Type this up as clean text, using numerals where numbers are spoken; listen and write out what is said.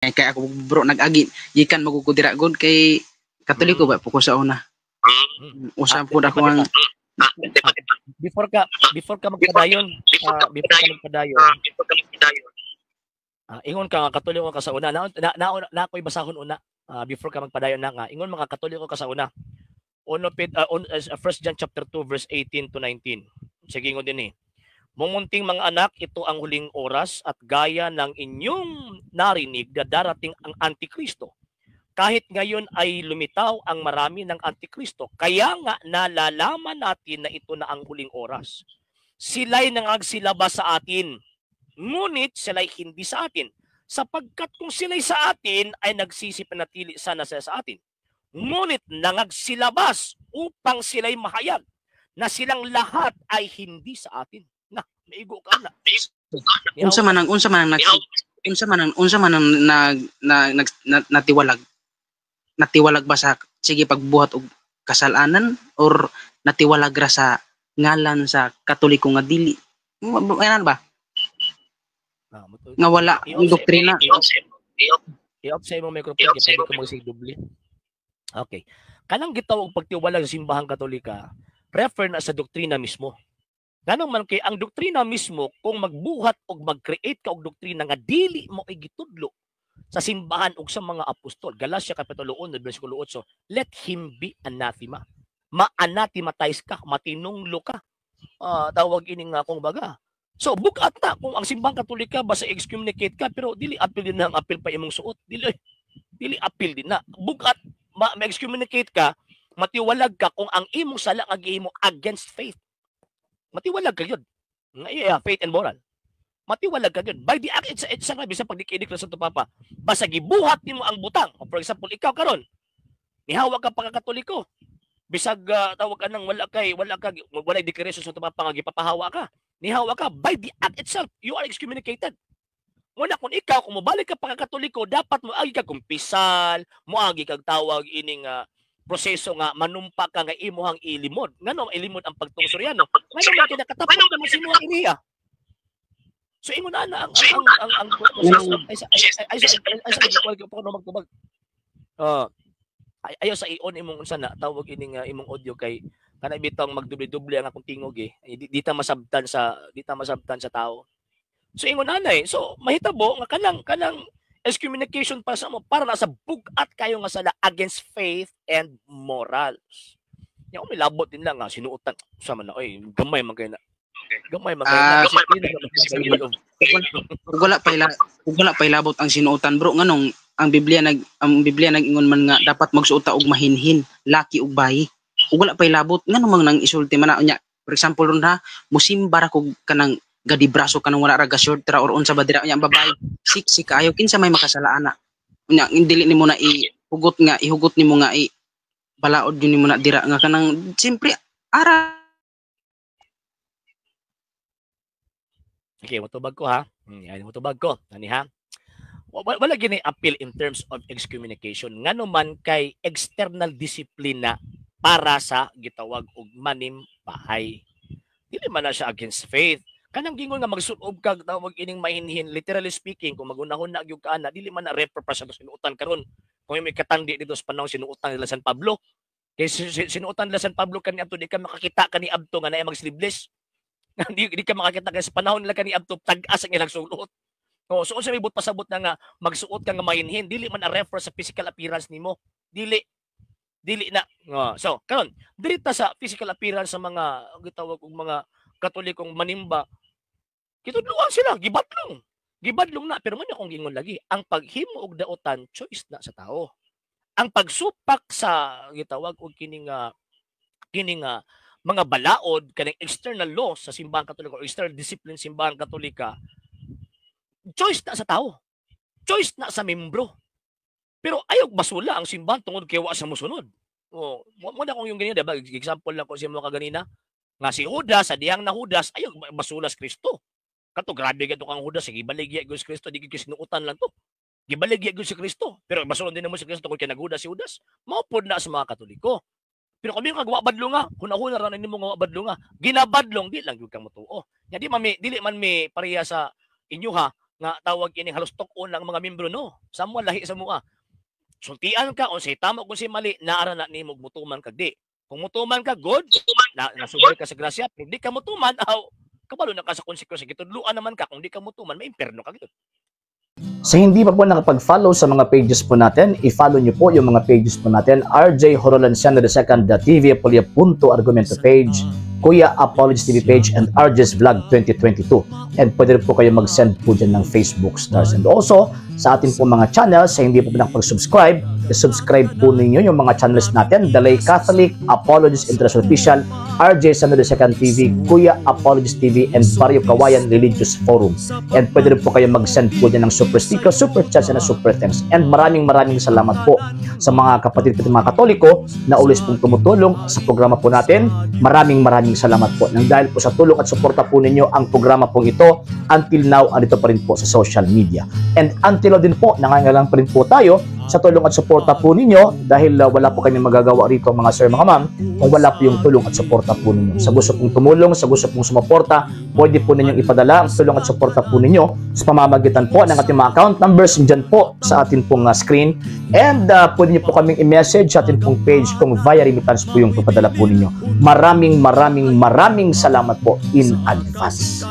Kay ako, bro, nag-agi gikan magud ko dira gud kay Katoliko ba po ko sa una. Usab Ah, pud di ako ba, di ang ba? Before ka magpadayon, before ka magpadayon, ingon ka nga Katoliko ka sa una. Na na, na, na ako'y basahon una. Before ka magpadayon na nga, ingon mga Katoliko ka sa una. Uno pid on, 1 John chapter 2 verse 18 to 19. Sige, ingon din eh. "Mumunting mga anak, ito ang huling oras at gaya ng inyong narinig na darating ang Antikristo. Kahit ngayon ay lumitaw ang marami ng Antikristo. Kaya nga nalalaman natin na ito na ang huling oras. Sila'y nangagsilaba sa atin, ngunit sila'y hindi sa atin. Sapagkat kung sila'y sa atin, ay nagsisipanatili sana sila sa atin. Ngunit nangagsilabas upang sila'y mahayag na silang lahat ay hindi sa atin." Na, maigo ka na. Unsa man ang nag na, nag na, natiwalag natiwalag ba sa sige pagbuhat og kasalanan or natiwalag ra sa ngalan sa Katoliko nga dili ano ba nga wala ang doktrina? I-off sa imong microphone kay pwede ka magsigdoble. Okay. Kanang gitawag pagtiwalag sa Simbahang Katolika, refer na sa doktrina mismo. Nganong man kay ang doktrina mismo, kung magbuhat og mag-create ka og doktrina nga dili mo igitudlo sa simbahan ug sa mga apostol. Galatia kapitulo 1 bersikulo 8, let him be anathema. Ma-anathematize ka, matinunglo ka. Tawag ini nga kung baga. So bugat na kung ang Simbahang Katolika basta excommunicate ka, pero dili apil din na ang apil pa imong suot. Dili dili apil din na. Bugat ma-excommunicate ka, matiwalag ka kung ang imong sala nga gihimo against faith. Matiwalag ka yun. Nga iya, faith and moral. Matiwalag ka gyud. By the act it's nga bisan pag dikit sa Santo Papa. Basta gibuhat nimo ang butang. For example, ikaw karon nihawa ka pagkakatoliko. Bisag tawag ka nang wala kay wala ka wala declaration sa Santo Papa nga gipapahawa ka. Nihawa ka, by the act itself, you are excommunicated. Muna kung ikaw, kung mobalik ka pagkakatoliko, dapat mo agi ka kumpisal, moagi kag tawag ining proseso nga manumpa ka nga imuhang ilimod. Ngano ilimod ang pagtuo Soriano? Ngano man kinakatapos naman si Noah iniya? So ingon na ang proseso ay sa ay ay ay ay sa ay ko no magtubag. Ay ayo sa i-on imong unsa na tawag ining imong audio kay kanay bitong magdubli-dubli ang akong tingog eh. Di ta masabtan sa tao. So ingon na eh. So mahitabo nga kanang excommunication para sa mo para na sa bug-at kayo nga sala against faith and morals. Nya milabot din lang nga sinuotan sa man na oy, gamay man kay na. Gamay man kay na. Ug wala pa ilabot ang sinuotan, bro, nganong ang Biblia nag-ingon man nga dapat magsuot ta og mahinhin, laki ug bayi. Ug wala pa ilabot, nganong man nang isulti man na unya? For example ron ha, musimba ra kog kanang gadibraso, kanang wala ra ga short ra or unsa ba dira, unya ang babae sexy kaayo, kinsa may makasala ana? Unya dili nimo na ihugot nga ihugot nimo nga i balaod yun nimo na dira nga kanang siyempre ara. Okay, motubag ko ha. Yan, motubag ko. Ani ha? Wala gini appeal in terms of excommunication. Ngano man kay external discipline na para sa gitawag og manimpahay. Dili man na siya against faith. Kanang gingon nga magsuob kag tawag ining mahinhin, literally speaking, kung magunahon na gyud ka ana, dili man na refer pa sa sinuotan karon. Kung may katandi dito sa panahon sinuotan nila San Pablo. Kay sinuotan nila San Pablo kani adto, di ka makakita kani adto nga naay mag-sleeveless. Di ka makakita kay sa panahon nila kani adto tag-as ang ilang sulot. Oh, so unsa may but pasabot na nga magsuot ka nga mahinhin, dili man a refer sa physical appearance nimo. Dili dili na. Oh, so karon dili ta sa physical appearance sa mga gitawag og mga Katolikong manimba. Kitudluan sila, gibadlong. Gibadlong na, pero man akong gingon lagi, ang paghimo og daotan, choice na sa tao. Ang pagsupak sa gitawag og kining mga balaod kaning external law sa Simbahang Katolika o external discipline sa Simbahang Katolika, choice na sa tao. Choice na sa membro. Pero ayaw basula ang simbahan tungod kay wa sa mosunod. Oh, mo na kung yung ganyan, diba? Example lang ko sa mga kaganina nga si Judas sa dihang na Judas ayaw basula si Kristo. Kato grabe gadto kang Judas, sige baligya gyud si Kristo, di gyud sinuotan lang to. Gibaligya gyud si Kristo. Pero basulon din mo si Kristo kung kay naghudas si Judas. Mao pod na sa mga Katoliko. Pero kami nga wa badlong nga, hunahuna ra nimo nga wa badlong nga. Ginabadlong di lang gyud ka motuo. Nya di man mi dili man mi pareha sa inyo ha. Nga tawag ining halos tuk-on lang mga membro, no. Samwa lahi sa mua. Sultian ka unsay tama, kung unsay mali, naara na nimo mutuman kag di. Kung mutuman ka, good, na nasugod ka sa grasya. Kung di ka mutuman, aw, kabalo na ka sa konsekwensya. Gitudluan naman ka, kung di ka mutuman, maimpierno ka gyud. Sa hindi pa po nakapag-follow sa mga pages po natin, i-follow nyo po yung mga pages po natin. RJ Horolanciano II, TV Apolia Punto Argumento page, Kuya Apologies TV page, and RJ's Vlog 2022. And pwede rin po kayo mag-send po dyan ng Facebook stars. And also, sa atin po mga channels, sa hindi po nakapag-subscribe, i-subscribe po ninyo yung mga channels natin: Dalay Catholic, Apologies International Official, RJ Sano II TV, Kuya Apologies TV, and Barrio Kawayan Religious Forum. And pwede rin po kayo mag-send po dyan ng super sticker, super chats, and super thanks. And maraming maraming salamat po sa mga kapatid ko, mga Katoliko na always pong tumutulong sa programa po natin. Maraming maraming salamat po. Nang dahil po sa tulong at suporta po ninyo, ang programa pong ito until now andito pa rin po sa social media. And until now din po, nangangailangan pa rin po tayo sa tulong at suporta po ninyo dahil wala po kami magagawa rito, mga sir, mga ma'am, kung wala po yung tulong at suporta po ninyo. Sa gusto pong tumulong, sa gusto pong sumuporta, pwede po ninyong ipadala ang tulong at suporta po ninyo sa pamamagitan po ng ating mga account numbers dyan po sa atin pong screen. And pwede niyo po kaming i-message sa atin pong page kung via remittance po yung papadala po ninyo. Maraming maraming maraming salamat po in advance.